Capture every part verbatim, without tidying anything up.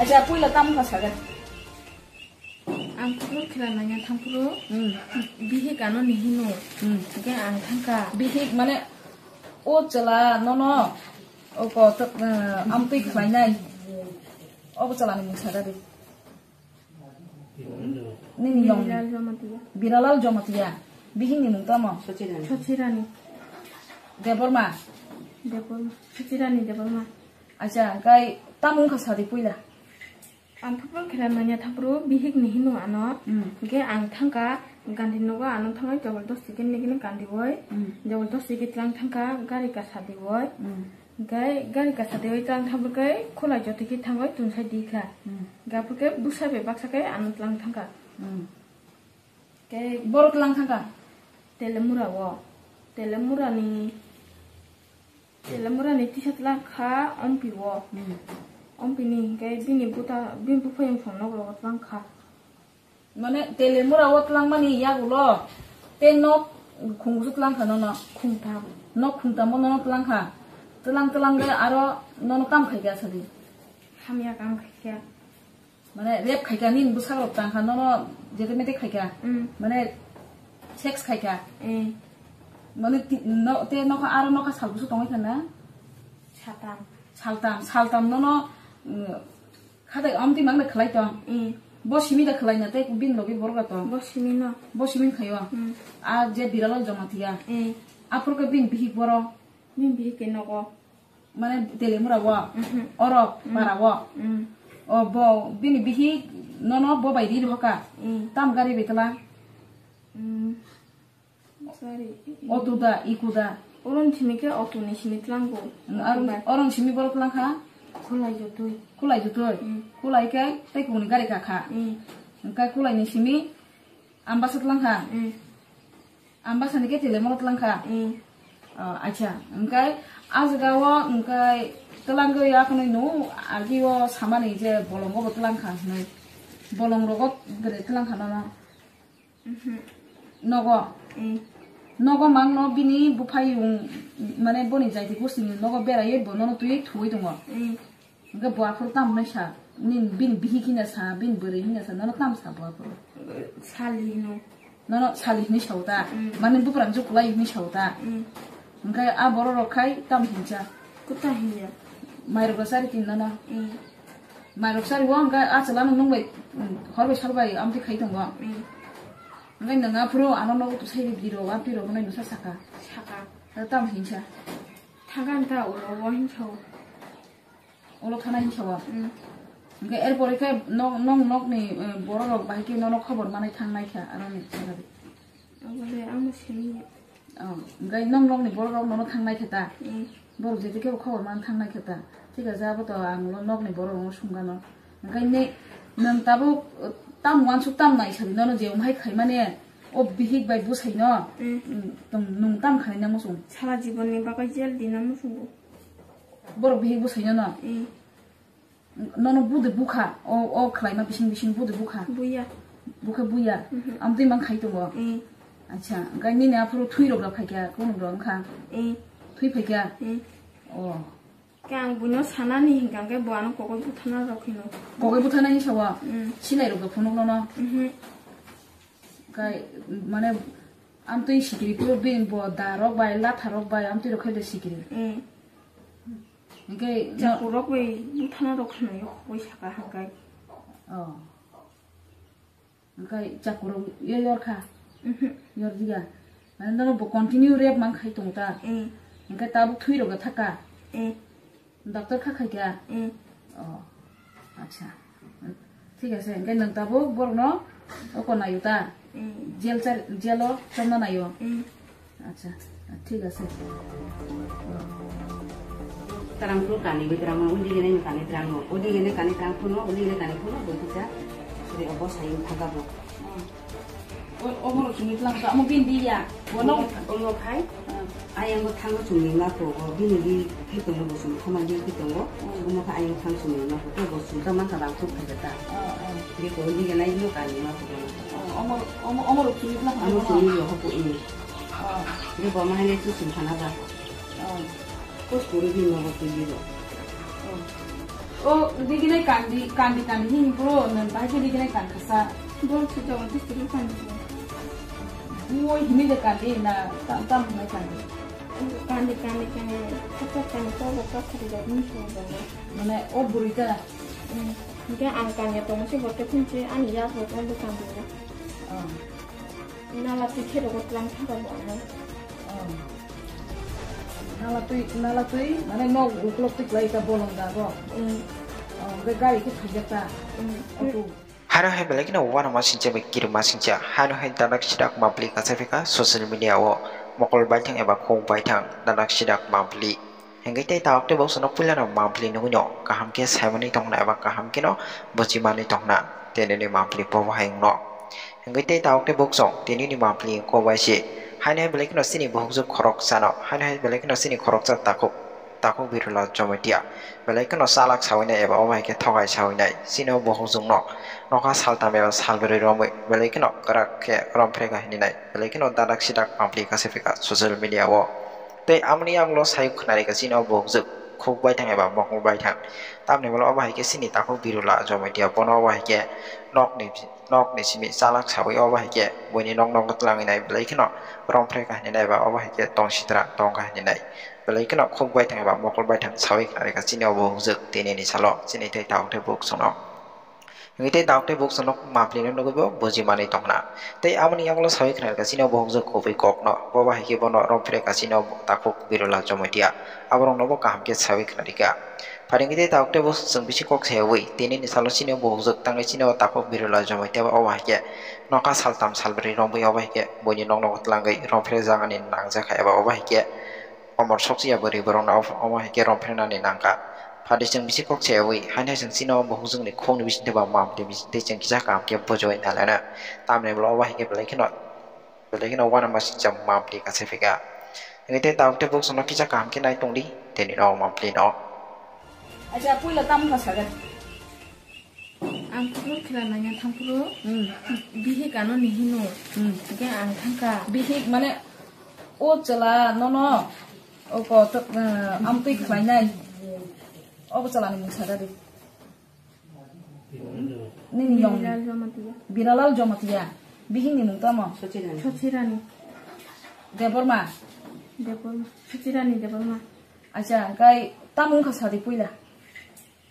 Acha, puila tamo kha sagan. Ang phuru khela nanya thangphuru. Hmm. Bihik ano ni hino. Hmm. Hingke ang thangka. Bihik mane o chwla nono o ko to, eh, amtwi khlainai. O chwla ni mung saga di. Nini yong. Biralal Jamatia. Biralal Jamatia. Bihik ni mung tamo? Sochirani. Sochirani. Debbarma. Debbarma. Sochirani Debbarma. Acha, hingke tamo wngkha sadi puila? Ang thapro khela nanya thapro bihik ni hino ano. Hmm. Hingke ang thangka Gandhi nogo ano thangoi jabardasti khe nigini kandioi. Hmm. Jabardasti khe tlang thangka gari kasa dioi. Hmm. Hingke gari kasa dioi tlang thapro khe khulai jotoi khe thangoi tungsai di kha. Hmm. Hingke aphuru khe bwsa bai baksa khe ano tlang thangka. Hmm. Khe borok tlang thangka? Telemura o. Telemura ni Telemurani tisa tlang kha Ompi o. Hmm. Ompi ni hingke bini buta, bini buphayung song nok rogo tlang kha. Mane Telemura o tlang mani yagulo tei nok khungsu tlang kha nono? Khungtham. Nok khungtham o nono tlang kha. Tlang tlang de aro nono tam khai kha sadi? Hamya kam khai kha. Mane rape khaikha nini bwsarok tangkha nono jetemete khaikha. Mm. Mane sex khaikha. Eh. Mane ti-, no, te nokha aro nokha sal bwswk tongwi khana? Saltam. Saltam, saltam nono, mm, khatai amtwi mangda khlai tong. Eh. Bo simi da khlai na tei bini logi borok da tong. Bo simi no. Bo simi khaio. Mm. A je Biralal Jamatia. Eh. Aphuru khe bini bihik boro. Bini bihik khe nogo. Mane Telemura o, mhm, oro, mm, para o. Mm. O bo bini bihik nono bo bai ri rohoka. Mm. Tam gari betala? Mm. Sorry. Auto da, iko da? Oron simi khe auto ni simi tlango. Mm, aron, auto bai. Oron simi borok tlang kha? Khulai jotoi. Khulai jotoi? Mm. Khulai khe tei kuni gari ka kha? Mm. Hingkhe khulai ni simi Ambasa tlang kha? Mm. Ambasa ni khe Telemura tlang kha? Mm. Oh, acha. Hingkhe a jaga o hingkhe twlangwi ya khwnwi no agi o samani je bolongo bo tlang kha hinwi. Bolong rogo bwrwi tlang kha nono? Mhm. Nogo? Mm. Nogo mang no bini buphayung mane boni jaiti gosti ni nogo beraiwi bo nono twiwi thuwi tongo? Mm. Hingke bo aphuru tamo hinwi sa, nini, bini bihik hinwi sa, bini bwrwi hinwi sa, nono tamo sa bo aphuru? Sali hino. Nono sali hinwi sao ta? Mm. Mane buprang jukulai hinwi sao ta? Mm. Hingke a borok rok khai tamo hinsa? Kuta hinya. Mairok rok chari tin nono? Mm. Mairok chari o hingke a chwla no nwng bai, mm, hor bai sal bai amtwi khai tongo. Mm. Hingke nwng aphuru ano nogo to sai di rok, amtwi rok no nwsa saka. Saka. Tamo hinsa? Thangka hinta ulo o hinsa o. Ulo thana hinsa o? Mm. Hingke er pore khe nok, nok, nokni, eh, borok rok bahai khe nono khobor manai thang nai kha, aro ni jaga di. Abole amo simi. Oh, hingke nok, nokni borok rok nono thang nai khe ta? Mm. Borok jeti khe bo khobor man thang nai khe ta? Thik ache, abo to ang ulo nokni borok rok no sung gano. Hingke ni nwng tabuk, eh, tam uansuk tam nai sadi nono je umhai khai mane o bihik bai bwsai no, mm, mm, tong nwng tam khai na muchung? Sara jibon ni bagwi jel di na muchungo. Borok bihik bwsai no no? Mm. Nono budi bukha, o, o khlaima bising bising budi bukha? Buya. Bukha buya? Mhm. Amtwi mang khai tongo? Eh. Acha, hingke nini aphuru thwi rok rok phaikha, kunu rok wngkha? Eh. Thwi phaikha? Eh. Oh. Khe ang buino sanani hingka khe bo ano kokoi buthana rok hino. Kokoi buthana hinsa o? Mm. Sinai rok rok phunuk nono? Mhm. Kai, mane, amtwi sikiri puro bini bo da rok bai, latha rok bai, amtwi rok khai de sikiri. Mm. Hingke no- Chakurok bai buthana rok khwnaio, khogoi saka hingkai. Oh. Hingke chakurok yo yor kha? Mhm. Yor diya. Mane nono bo continue rape mang khai tong ta? Mm. Hingke tabuk thwi rok thaka? Mm. Doctor kha khai kha? Mm. Oh, acha. Thik ase, hingke nwng tabuk borokno oko naio ta? Mm. Jail char-, jail o chomna naio? Mm. Acha, thik ase. Tarang phuru kani bai tarang no, undi gene kani tarang no, undi gene kani tarang phuru no, undi gene kani phuru no, bo kisa sri obo sayung thaga bo. O, obo rok chumui tlang kha, omo bini di ya. Bo no? Omo khai? Hmm. Ayang bo thango chumui ma ko, bo bini di phi tongo, bo chumui khama di phi tongo. Hmm. Omo kha ayang thang chumui ma ko, to bo chumui ta man kha bang thuk khai ta. Oh, oh. Di ko di ga nai no kani ma ko. Oh, omo, omo, omo rok chumui tlang kha. Omo chumui yo ko i. Oh. Di bo ma hai ne chu chumui khana ba. Oh. Ko chumui di no ko di ro. Oh. O, riginai kandi, kandi, kandi, hini bro, nang bahai khe riginai kandi kasa. Bro, se jaga tu suru kandi. Bui hini de kandi na, tam, tam hinai kandi. Kandi, kandi, kandi, kata kandi, kata, kata, kata, kata, kata. Mane, o buri ta. Hmm. Hingke ang kandi tong se bote phunche, ani ya bo tong bo kandi na. Oh. Nala twi khe rogo tlang thangkha bo ano. Oh. Nala twi, nala twi, mane nok uklok twi klai ta bolong da bo. Mm. Oh, be gari khe thajak ta. Mm. Auto. Hano hai belai kheno uanama singcha bai kirima singcha. Hano hai danak sidak mapli kasa phika social media o mokol baithang eba khuk baithang danak sidak mapli. Hingke tei tabuk tei boksono puilano mampli nugui no kaham khe saimani tongna eba kaham kheno bochimanwi tongna tei nini mampli bobo hai wngno. Hingke tei tabuk tei boksong tei nini mampli wngkok bai se. Haino hai belai kheno chini bohokjwk khoroksano, haino hai belai kheno chini khoroksa takhuk, takhuk Birula Jamatia. Belai kheno chalak sawinai eba obo hai khe thogai sawinai. Chini o bohokjwkno nokha saltam eba salbrwi romwi belai kheno kwrak khe romphre kahinwi nai. Belai kheno dadak sidak mampli kasa phika social media o. Tei amoni yagulo sayuk khwnarikha chini o bohokjwk khuk baithang eba mokol baithang. Tamni ulo obo hai khe chini takhuk Birula Jamatia bono obo hai khe nokni, nokni simi chalak sawi obo hai khe buini nok nogo twlangwi nai belai kheno romphre kahinwi nai ba obo hai khe tong sitra tong kahinwi nai. Belai kheno khuk baithang eba mokol baithang sawi khwnarikha chini o bohokjwk tinini salo chini tei takhuk tei bohokjwkno. Hingke tei dauk tei bukchano mampli no nugui bo buji manwi tongna. Tei amoni yagulo sawi khna kha chini o bohokjwk kubui kokno, bo bahai khe bono romphre kha chini o takhuk Birula Jamatia. Aborokno bo kaham khe sawi khna rikha. Pharingkhe tei dauk tei bukchwng bisi kok sayawi, tinini salo chini o bohokjwk tangwi chini o takhuk Birula Jamatia bo bahai khe nokha saltam salbrwi romwi o bahai khe buini nok nogo twlangwi romphre jagani nangjak kha eba o bahai khe Omor sokchiya bwrwi borokno omo hai khe romphrenani nangkha. Phatising bisi kok chayawi, haino hai chwng chini o bohokjwkni khokni bisingtwi ba mampli bisingtwi chwng kisa kaham khe bujui nalaina. Tamni ulo obo hai khe belai kheno, belai kheno uanama singcha mampli kasa phika. Hingke tei tabuk tei bukchwngno kisa kaham khe nai tongdi, tei nini o mampli no. Acha, puila tamo kha sagan. Ang phuru khela nanya thang phuru. Hmm. Bihik ano ni hino. Hmm. Hingke ang thangka. Bihik mane o chwla nono o ko to, eh, amtwi khlainai. Obo chwlani mung sada di. Nini nong. Biralal Jamatia. Biralal Jamatia. Bihik ni mung tamo? Sochirani. Sochirani. Debbarma. Debbarma. Sochirani Debbarma. Acha, hingke tamo wngkha sadi puila.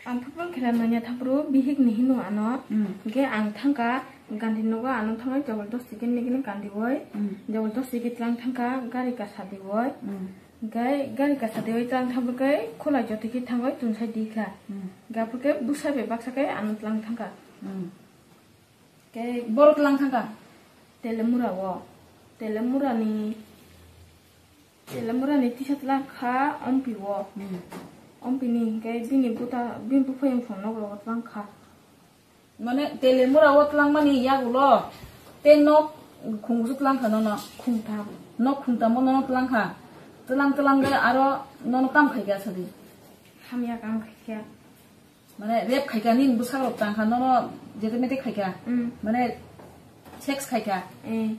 Ang phuru khela nanya thang phuru bihik ni hino ano. Hmm. Hingke ang thangka Gandhi nogo ano thangwi jabardasti khe nini khe kandi oi. Hmm. Jabardasti khe tlang thangka gari kasa di oi. Hmm. Hingke gari kasa di oi tlang thang phuru khe khulai jotoi khe thangwi tungsai di kha. Hmm. Hingke aphuru khe bwsa bai baksa khe ano tlang thangka. Hmm. Khe borok tlang thangka? Telemura o. Telemura ni Telemura ni tisa tlang kha ompi o. Hmm. Ompi ni hingke bini buta, bini buphai wngphang nok rogo tlang kha. Mane Telemura o tlang mani yagulo te nok khungusu tlang kha nono. Khungtham. Nok khungtham o nono tlang kha. Tlang tlang de aro nono tam khai kha sadi. Hamya kam khai kha. Mane rape khaikha nini bwsarok tangkha nono jete mete khaikha. Mm. Mane sex khaikha. Eh.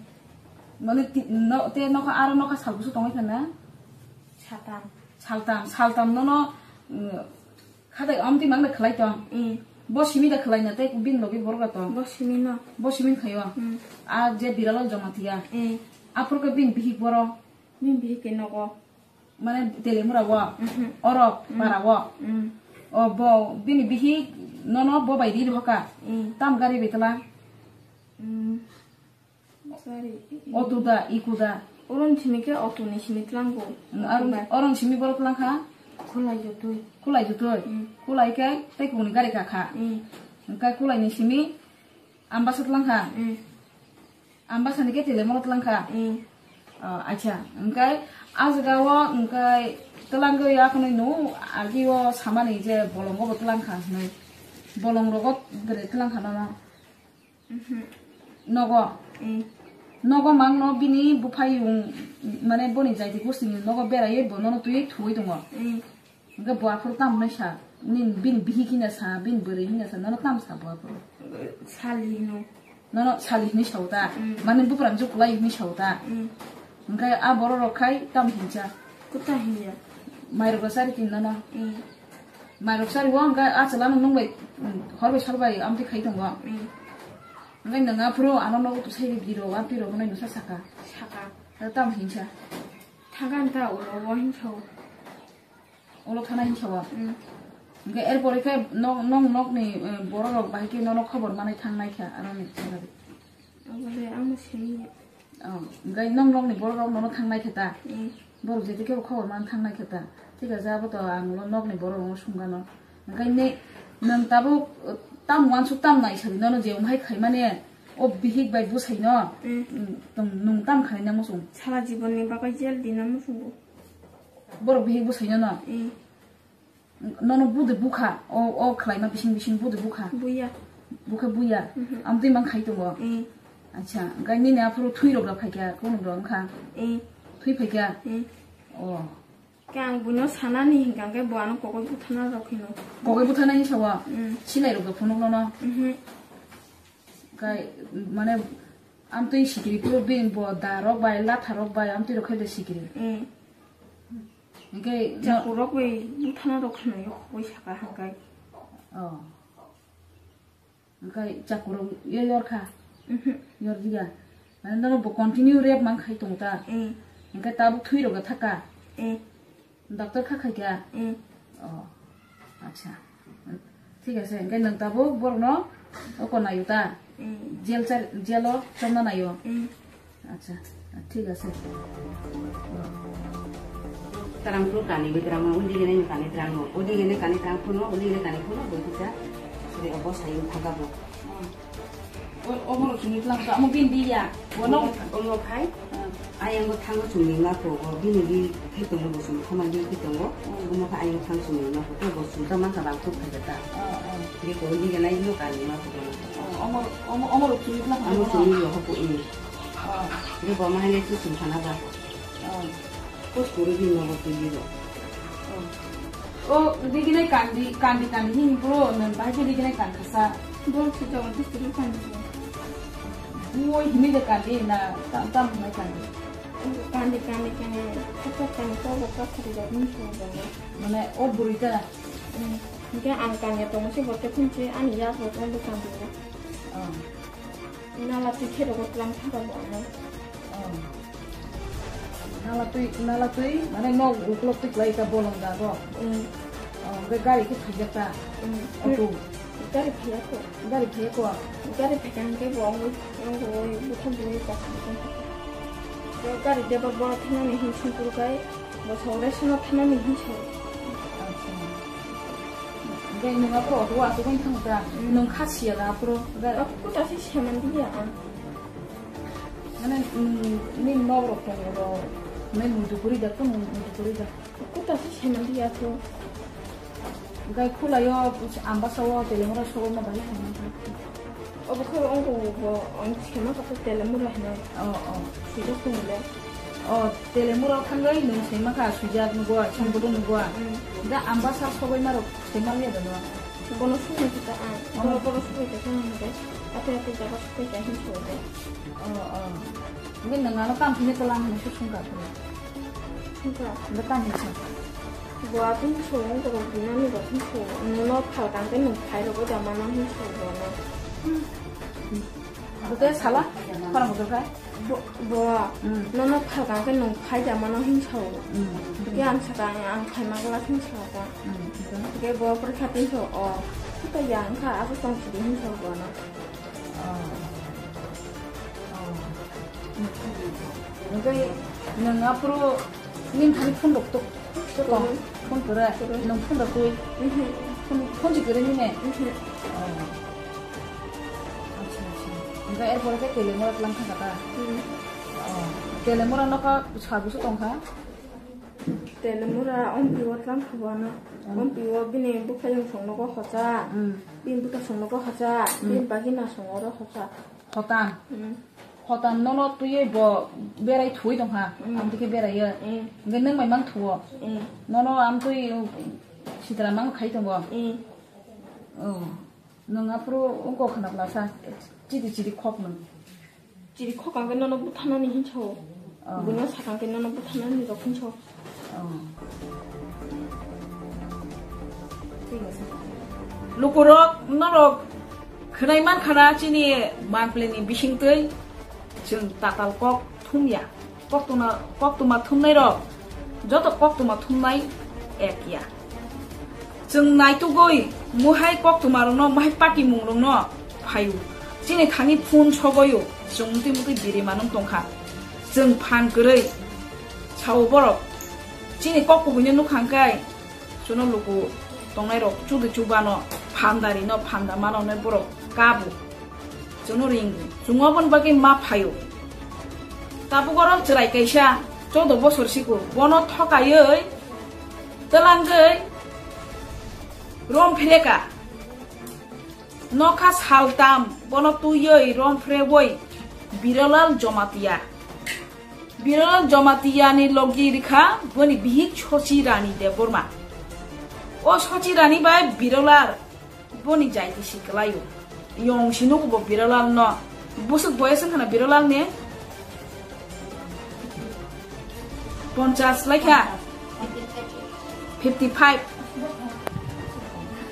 Mane ti-, no, te nokha aro nokha salbusu tongwi khana? Saltam. Saltam, saltam nono, mm, khatai amtwi mangda khlai tong. Eh. Bo simi da khlai na tei bin logi borok da tong. Bo simi no. Bo simi khaio. Mm. A je Biralal Jamatia. Eh. Aphuru khe bin bihik boro. Bin bihik ke nogo. Mane Telemura o, mhm, orok, mm, para o. Mm. O bo bini bihik nono bo bai ri roka. Mm. Tam gari betla. Mm. Sorry. Otu da, iku da. Oron simi ke otu ni simi tlango. Mm, aron, otu da. Oron simi borok tlang kha? Khulai jotoi. Khulai jotoi. Mm. Khulai ke tei kuni gari ka kha. Mm. Engkai khulai ni simi ambasa tlang kha. Mm. Ambasani khe Telemura tlang kha? Mm. Oh, acha. Hingkai ah jaga o hingkai twlangwi akhwnwi no agi o samani je bolongo bo tlang kha hinwi. Bolong rogo bwrwi tlang kha nono? Mhm. Nogo? Mm. Nogo mangno bini buphai yung, mane boni jaiti gosini nogo beraiwi bo nono twiwi thuwi tongo. Mm. Hingke bo aphuru tamo hinwi sa, nini, bini bihik hino sa, bini bwrwi hino sa, nono tamo sa bo aphuru? Sali hino. Nono sali hinwi sao ta? Mm. Mane buprang je kwlai hinwi sao ta? Mm. Hingke a borok rok khai tamo hinsa? Kuta hinya? Mairok rw chari tini nono? Mm. Mairok sari o, hwnkhe a chwla nwng nwng bai, mm, hor bai sal bai amtwi khai tongo. Mm. Hwnkhe nwng aphuru ano nogo to sai di rok, amtwi rok nai nwsa saka. Saka. Tam hinsa. Thagan ta ulo o hinsa o. Ulo thana hinsa o. Mm. Hwnkhe erpore khe nok, nok, nokni, eh, borok rok bahai khe nono khobor manai thang nai kha aroni chwla di. Abole ang sini. Oh, hwnkhe nong nokni borok rok nono thang nai khe ta? Mm. Borok je kebo khobor man thang nai khe ta? Thik ase, abo to ang ulo nokni borok rokno sungano. Hwnkhe ne nwng tabuk, uh, tam uansuk tam nai sadi nono je umhai khai mani o bihik bai bwsai no, mm, mm, tong nwng tam khai na muchung. Sala jibon ni bagwi jel di na muchungo. Borok bihik bwsai no no? Mm. Nono budi bukha, o, o khlaima bising bising budi bukha. Buya. Bukha buya. Mhm. Amtwi mang khai tongo. Eh. Acha, hwnkhe nini aphuru thwi rok da phaikha, kunu rok wngkha. Eh. Thwi phaikha. Eh. Oh. Khe ang buino sanani hinkha khe bo ano kokoi buthana rok hino. Kokoi buthana hinsa o? Mm. Sinai rok da phunuk nono. Mhm. Kai, mane, amtwi sikiri phuru bini bo da rok bai, latha rok bai, amtwi rok khai da sikiri. Mm. Hwnkhe no- Chakurok bai buthana rok khwnaio, khogoi saka hwnkhe. Oh. Hwnkhe chakurok yo yor kha? Mhm. Yor diya. Mane nono bo continue rep mang khai tong ta? Mm. Hwnkhe tabuk thwi rok thaka? Mm. Doctor kha khai kha? Mm. Oh. Acha. Thik ase, hwnkhe nwng tabuk borokno oko naio ta? Mm. Jail char-, jail-o chomna naio? Mm. Acha, thik ase. Terang phuru kani bai terang ma, undi gini kani terang no, undi gini kani terang phuru no, undi gini kani phuru no, boi kisa. Suri obo sayo phaga bo. O, omo rok sini tlang ka, omo bini di ya. Ono khai. Hmm. Ayang bo thango sumni ma ko, o bini di khai tongo bo sumni khama di khai tongo. Hmm. Omo kha ayang thang sumni ma ko, to bo sum ta man ka bang thuk khai ta. Oh, oh. Di ko di ga nai no kani ma ko. Oh, omo, omo, omo rok sini tlang ka. Omo sumni yo ko ini. Oh. Di bo ma hai le sum khana ba. Oh. Post kuru di no ko di do. Oh. O, riginai kandi, kandi, kandi hini bro, nang bahai khe riginai kandi kasa. Bro, si jawan tu suri kandi. Boi hini de kandi na, tam, tam hini kandi. Kandi, kandi, kandi, kata kandi, kau baka khari da hini suri kandi. Mane, o buri ta. Hmm. Hingke ang kandi tong si bote phun si ani ya bo tong bo kandi. Oh. Nala twi khe rogo tlang thang rok bo ano. Oh. Nala twi, nala twi, mane nok uklok twi kwlai ka bolong da bo. Mm. Oh, hwnkhe gari khe phaijak ta? Mm. Auto. Gari phaiya kho. Gari phaiya kho? Gari phaikha hwnkhe bo wngwi, wngwi butham bui ta. Gari deba boro thanani hin sungkuru kai. Bo saure sano thanani hinsa. Acha. Hwnkhe nwng aphuru auto o asugwi thangkha. Mm. Nwng kha siya da aphuru. Aphuru ta se seman diya ang. Mane, mm, nini nok rok tongo ro. Nai muitu kwrwi da, kunu muitu kwrwi da. Aphuru ta se seman diya aphuru. Hwnkhe khulaio Ambasa o Telemura sogwi ma bai. Obo khe ongko bo, ang sema kha Telemura hinwi. Oh, oh. Swijak tong le. Oh, Telemura o thangwi nwng sema kha swijak nugo, chang bodo nugo. Mm. Da Ambasa sogwi ma rok sema le da no. Bono sugwi ta ang. Oh. Bono, bono sugwi ta ang de. Ate ate jaga sugwi ta hin so de. Oh, oh. Ngi nwng ano kam phine tolang hinwi se sungkha. Sungkha. Nda kam hinwi sungkha. Bo atwng song borok binani rok hinwi song. Nono phalkang khe nwng phai rogwi da mano hinwi song bono. Abo tei sala? Khorang bodol khai? Bo, bo. Hmm. Nono phalkang khe nwng phai da mano hinwi song. Hmm. Hwnkhe ang sakha, ang, ang phaima glak hinwi sakha. Hmm. Hwnkhe bo porikha tei song, o. Hwnkhe ya wngkha, abo tong sidi hinwi song bono. Oh. Oh. Hwnkhe nwng aphuru nini thani phone rok tok, tok tong? Kwrwi. Phone kwrwi? Kwrwi. Nwng phone rok twi? Mhm. Phone, phone si kwrwi nini? Mhm. Oh. Acha, acha. Hwnkhe erpore khe Telemura tlang thangkha ta? Mhm. Oh. Telemura nokha sabo se tongkha? Telemura ompi o tlang kha bo ano. Hmm. Ompi o bini bwkhayung song nogo hocha. Hmm. Bini bwkha song nogo hocha. Hmm. Bini bagina song oro hocha. Hotam. Hmm. Hotam nono twiwi bo berai thuwi tongkha. Hmm. Amtwi khe beraiyo. Hmm. Hwnkhe nwng bai mang thuwo. Hmm. Nono amtwi sitra mang khai tongo. Hmm. Oh. Nwng aphuru wngkok khna plasa. Chiri chiri khok nwng. Chiri khok ang khe nono buthanani hinsa o. Oh. Buino sakang khe nono buthanani rok hinsa o. Oh. Lukurok norok khwnai mankha na chini mangpili ni bisingtwi chwng tatal kok thumya. Koktwma, koktwma thumnai rok joto koktwma thumnai ek ya. Chwng naitugwi muhai koktwma rokno, muhai patimung rokno phaio. Chini thani phone sogoio, chwng mutwi mutwi biri manung tongkha. Chwng phan kwrwi sao borok. Chini kok kubuino nukha hwnkhe, chwngno luku tongnai rok chudu chubano, phandarino, phanda mano hwnwi borok kabo. Chwngno ringo. Chwng oboni bagwi ma phaio. Tabuk oro chwrai kaisa choudo bosor siko. Bono thokaiwi twlangwi rom phileka. Nokha saltam bono twiwi rom phrewi Birolal Jamatia. Birolal Jamatia ni logi rikha boni bihik Sochi Rani Debbarma. O Sochi Rani bai Birolal boni jaiti si kwlaio. Yong si nugo bo Birolal no. Busuk boyes wngkha na Birolal ni? Ponchas laikha. Fifty five.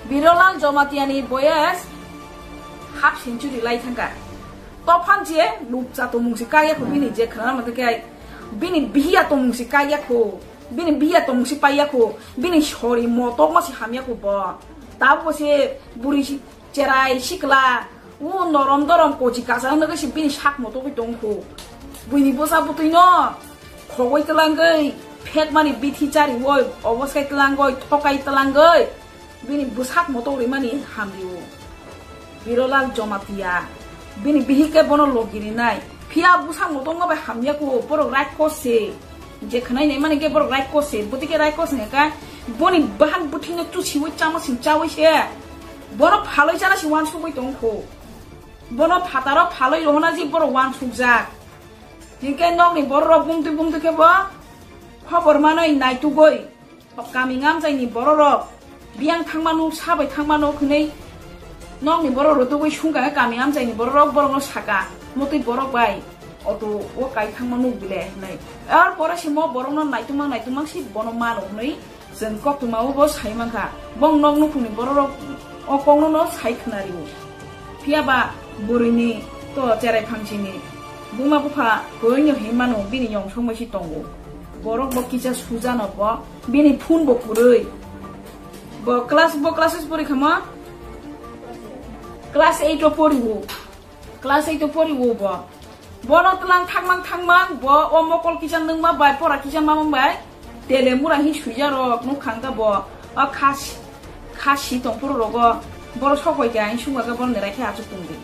Birolal Jamatia ni boyes half century lai thangkha. Tophan je lupcha tongmung si kaiya kho bini je khana mate kai. Bini bihiya tongmung si kaiya kho. Bini bihiya tongmung si paiya kho. Bini sori motok ma si hamya kho bo. Tabo se buri si cherai sikla. U norom dorom kochi kasa hwnwi se bini sak motogwi tong kho. Buini bwsa bwtwi no khogwi twlangwi phekmani bithi chariwi oboskai twlangwi thokai twlangwi. Bini bwsak motok rimani hamrio. Birolal Jamatia. Bini bihike bono logi rinai. Phiya bwsak motok no bai hamya kho borok raikos se. Je khwnai nai mani ke borok raikos se. Bwtwi ke raikos hwnkhe boni bahan bwthwino chusiwi chama sing chawi se. Bono phalwi chana si wansugwi tong kho. Bono phataro phalwi rohona ji borok wansukjak. Hinkhe nokni borok rok bumtwi bumtwi khe bo khobor manwi naitugwi. Kami ngamjaini bororok biyang thangmano, sabai thangmano hwnwi nokni borok rwtugwi sungkha khe kami amchaini bororok borokno saka, "Motwi borok bai auto o kai thangma nuk bile," hwnwi. Ar pore se mo borokno naitungmang naitungmang se bono mano hwnwi chwng koktwmao bo sai mankha. Bong nok nukhungni bororok o kokno no sai khwnario. Phiya ba bwrwini to cherai phangsini buma bupha kwrwino hinmano bini yong songbai se tongo. Borok bo kisa sujano bo bini phone bo kwrwi. Bo class, bo classes pori khama? Class eight o pori o. Class eight o pori o bo. Bono tlang thangmang thangmang bo o mokol kisa nungma bai pora kisa mamang bai. Tele mura hi suija rok nuk khang ta bo. O khas, khas si tong poro rogo. Boro sokoi khe ang sunga khe boro nerai khe achuk tong di.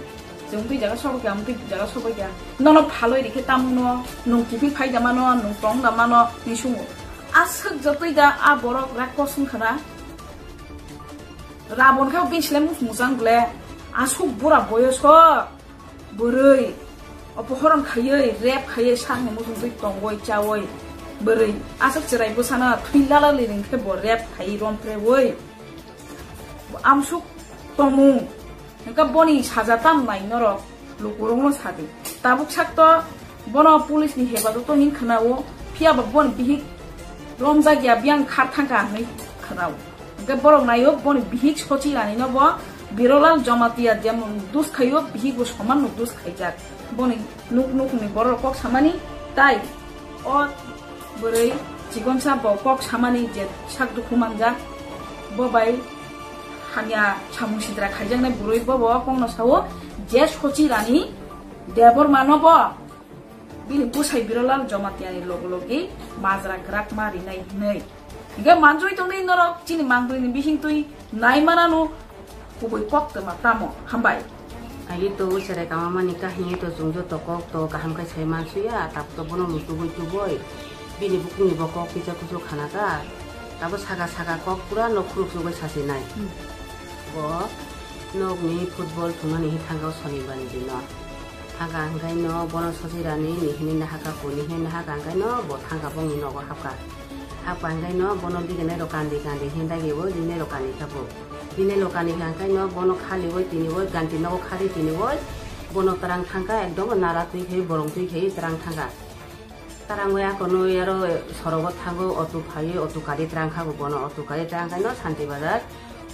Jung twi jaga sokoi khe, ang twi jaga sokoi khe. Nono phaloi rikhe tamu no, nung kiphil phai da mano, nung tong da mano, ni sungo. Aswk jotoi da a borok rak kosong khana. Rabon khe bini sle mus musang ble. Aswk bura boyoso. Bwrwi. Opohoron khaiwi, rep khaiwi, sakni muchung twi tongwi, chawi. Bwrwi. Aswk chwrai bwsano thwi lala liring khe bo rep khaiwi, rom phrewi. Amsuk tomung. Hwnkhe boni saja tam nai norok. Lukurokno sadi. Tabuk sakto bono police ni hebajoto hin khwnao. Phiya ba boni bihik romjak ya biyang khar thangkha hinwi khwnao. Hwnkhe borok naio boni bihik Sochi Rani no bo Birolal Jamatia jemon dus khaio bihik bo soman no dus khaijak. Boni nuk nukhungni borok kok samani tai o bwrwi chikonsa bo kok samani je sak dukhu manjak bo bai hamya samung sidra khaijaknai bwrwi bo bo kokno sao je Sochi Rani Debbarma no bo bini bwsai Birolal Jamatia ni logi logi majra grak ma rinai hinwi. Hingke manjui tongdi norok chini mangpili ni bising twi nai manano kubui kok twma tamo hambai. Aye to cherai kama mani kahini to chwng joto kok to kaham khe sai mansuya, tab to bono mutubui tubui bini bukung ni bo kok kisa kusu khana ka. Tabo saka saka kok pura no khuruk sugui sasi nai. Hmm. Bo nokni football thumani hi thangkha o sonibar ni dino. Thangkha hwnkhe no bono Sochi Rani ni hinwi nahaka kuni hinwi nahaka hwnkhe no bo thangkha bongni nogo hapkha. Hapkha hwnkhe no bono diginai rok kandi kandi hinwi dagi bo dinai rok kandi kha bo. Dinai rok kandi kha hwnkhe no bono khaliwi tiniwi ganti nogo khadi tiniwi bono twrang thangkha ekdom nara twi khai borong twi khai twrang thangkha. Tarangwi akonwi aro sorogo thango auto phaiwi auto kari twrang kha bo bono auto kari twrang khaino Santi Bazar.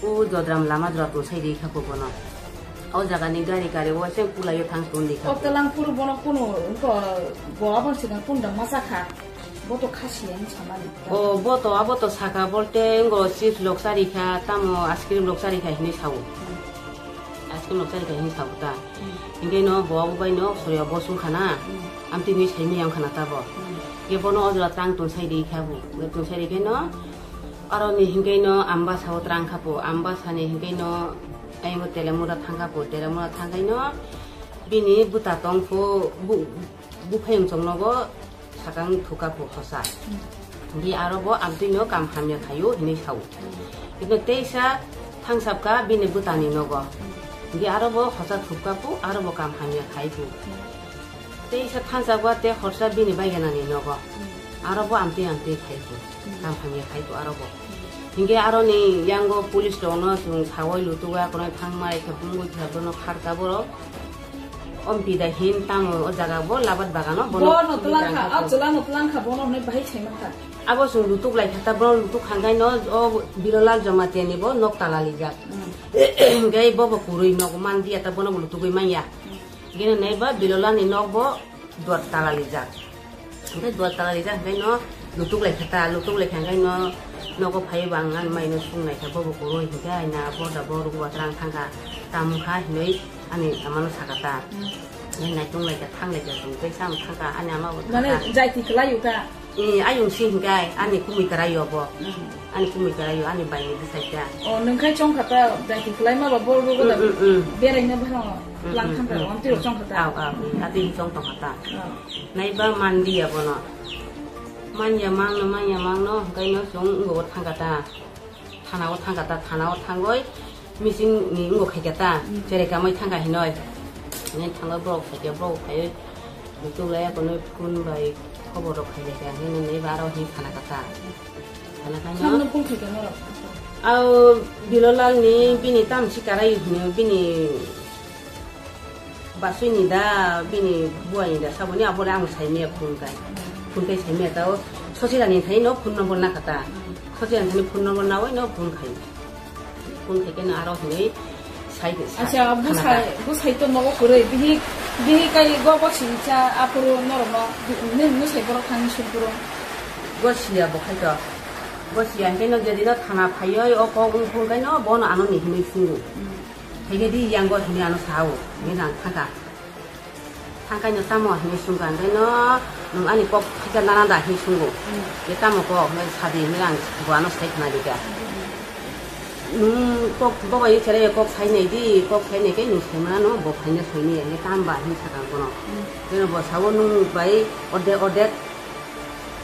O Jodram lama jora tonsai ri kha ko bono. O jaga ni gari gari o se kulai o thang ton di kha. O talang puru bono kuno ko bo abang sigan kun dang masa kha. Bo to khasi yang sama ni. O bo to abo to saka bolte ngo chips lok sari kha tamo ice cream lok sari kha hini sao. Ice cream lok sari kha hini sao ta. Hingke no bo abo bai no soria bo sung khana. Amtwi ni sai mi yang khana ta bo. Ye bono o jora tang tonsai ri kha bo. Tonsai ri khe no Aro ni hingke no ambasa o trang kha po, ambasa ni hingke no ayang o telemura thang kha po, telemura thang kai no bini buta tong po, bu, buphayung chong nogo sakang thuka po hosa. Hingke aro bo amtwi no kam hamya khayo hinui sao. Kintu teisa thangsap ka bini buta ni nogo. Hingke aro bo hosa thuka po, aro bo kam hamya khai po. Teisa thansa gwa te horsa bini baiganani nogo. Aro bo amtwi amtwi khai ko. Kam hamya khai ko aro bo. Hingke aro ni yango police rok no chwng sawai lutuga kono thangma ekhe bungwi kha bono kharka borok. Ompi da hin tamo o jaga bo labat bagano bono Bo no tlang kha, a chwla no tlang kha, bono hwnwi bahai sai man kha. Abo chwng lutuk lai kha ta bono lutuk hangkai no o Bilolal Jamatia ni bo nok tala lijak. Hingke bo bo kurui nok man dia ta bono bo lutugwi manya. Gini nai ba Bilolal ni nok bo duat tala lijak. Hingke duat tala rijak hingke no lutuk lai kha ta, lutuk lai kha hingke no nogo phai bang ani mai no sung lai kha bobo kuro hingke ai na bo da bo rugo watrang thang kha tam kha hinui ani ama no saka ta. Hingke nai tung lai kha thang lai kha sung tei sam thang kha ani ama bo Mane thang kha. Jai ti kwlai u ta. Eh, ayung si hingke ani kumui karai yo bo. Ani kumui karai yo ani bai ni bwsai ta. O nung khai chong kha ta jai ti kwlai ma ba bo rugo da. Berai na bhano lang thang kha amtwi rok chong kha ta. Au, au, ati chong tong kha ta. Naiba manliya bono. Manya mangno, manya mangno, hwnkhe no chwng wngwi thangkha ta. Thana o thangkha ta, thana o thangwi meeting ni wngwi khaikha ta. Cherai kamai thangkha hinoi. Hinwi thangwi borok khaikha, borok khaiwi muchung laiya kono phone bai khobor rok khaikha, hinwi naiba aro hinwi thana kha ta. Thana kha no. Samno phone khaikha norok? Au Bilolal ni bini tamsi karai hino bini Basui ni da, bini buai ni da, saboni abore ang sai miya phone kai. Phone kai sai miya tao, Sosirani thani no phone number na kata. Sosirani thani phone number na oi no phone kai. Phone kai kena aro hinui sai, sai Acha, bu khana sai, ta. Bu sai to nogo kurui, bihi, bihi kai go go sini cha, apuru norok no, ni, ni sai borok thani sung puru. Go siya bo khai to. Go siya, hingke no jadi no thana phaioi, o kok ung phone kai no, bono ano ni hinui sungu. Haikhe di yango hinui ano sao, hinui nang thangkha. Thangkhaino tamo hinui sungkha, hingkhe no nwng ani kok khaikha nana da hinui sungo. Ye tamo kok, hingkhe sadi hinui ang bo ano sai khna rikha. Nwng kok bo bai cherai kok sai nai di, kok sai nai khe nwng sai mano bo phaina soi ni, hingkhe tamo ba hinui sakha bono. Hingkhe no bo sao nwng bai orde orde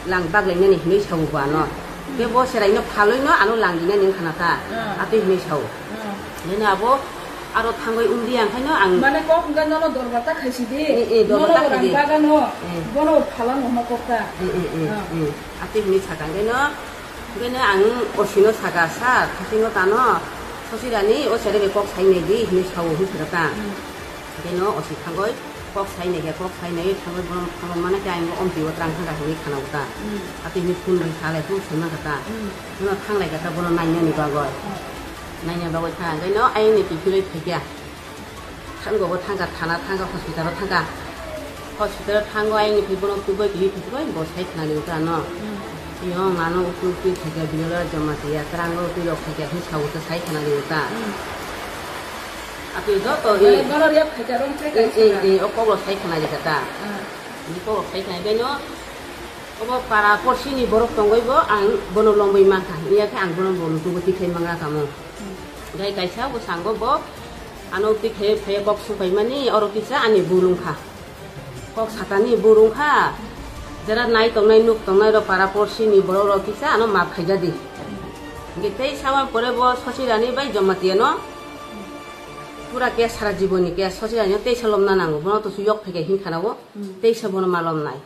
lang bak lainani hinui sao bo ano. Tei bo cherai no phalui no ano lang dinani wngkha na ta. Atwi hinui sao. Nini abo aro thangwi wngdi ang khaino ang Mane kok hwnkhe nono dorbar ta khaisi di. Eh, eh, dorbar ta khaidi. Nono rang bagano. Eh. Bono phalano hwnma kok ta. Eh, eh, eh, eh. Atwi hinui sakha hwnkhe no. Hwnkhe no ang osino sakha, "Sir, thasingno tano Sosirani o cherai bai kok sai nai di," hinui sao hinui sakha ta. Hwnkhe no osi thangwi Kok sai nai khe, kok sai nai thangwi bono, bono mana khe ang omtwi o twrang thangkha hinwi khana uta. Atwi ni phone bai salai phone swi mankha ta. Bono thanglai kha ta bono nainani bagwi. Naina bagwi thang khe no ayang ni kiphilwi phaikha. Thang go bo thangkha thana thangkha hospital o thangkha. Hospital o thango ayang ni phai bono tubui kiphilwi phaikha bo sai khna ni uta no. Yo mano utwi utwi phaikha Bilolal Jamatia twrango utwi rok phaikha hinwi sa uta sai khna ni uta. Atwi joto Mane bono rep khaikha rong khe Eh, kaisa eh, na. Eh, o kok rok sai khna rikha ta. Ah. Ni kok rok sai khna bai no. Obo para porsi ni borok tongoi bo ang bono lombai mankha. Iya khe ang bono bo lutugo tikhlai mangra kamo. Gai kaisa bo sango bo ano tikhlai phai kok supai mani oro kisa ani bulung kha. Kok satani burung kha, jera nai tongnai nuk tongnai rok para porsi ni borok rok kisa ano map khaija di. Hingke tei sama pore bo Sosirani bai Jamatia no pura ke sara jibon ni ke Sosirani no teisa lomna nango, bono to su yok phaikha hinkha na o, teisa bono ma lomnai.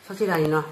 Sosirani no.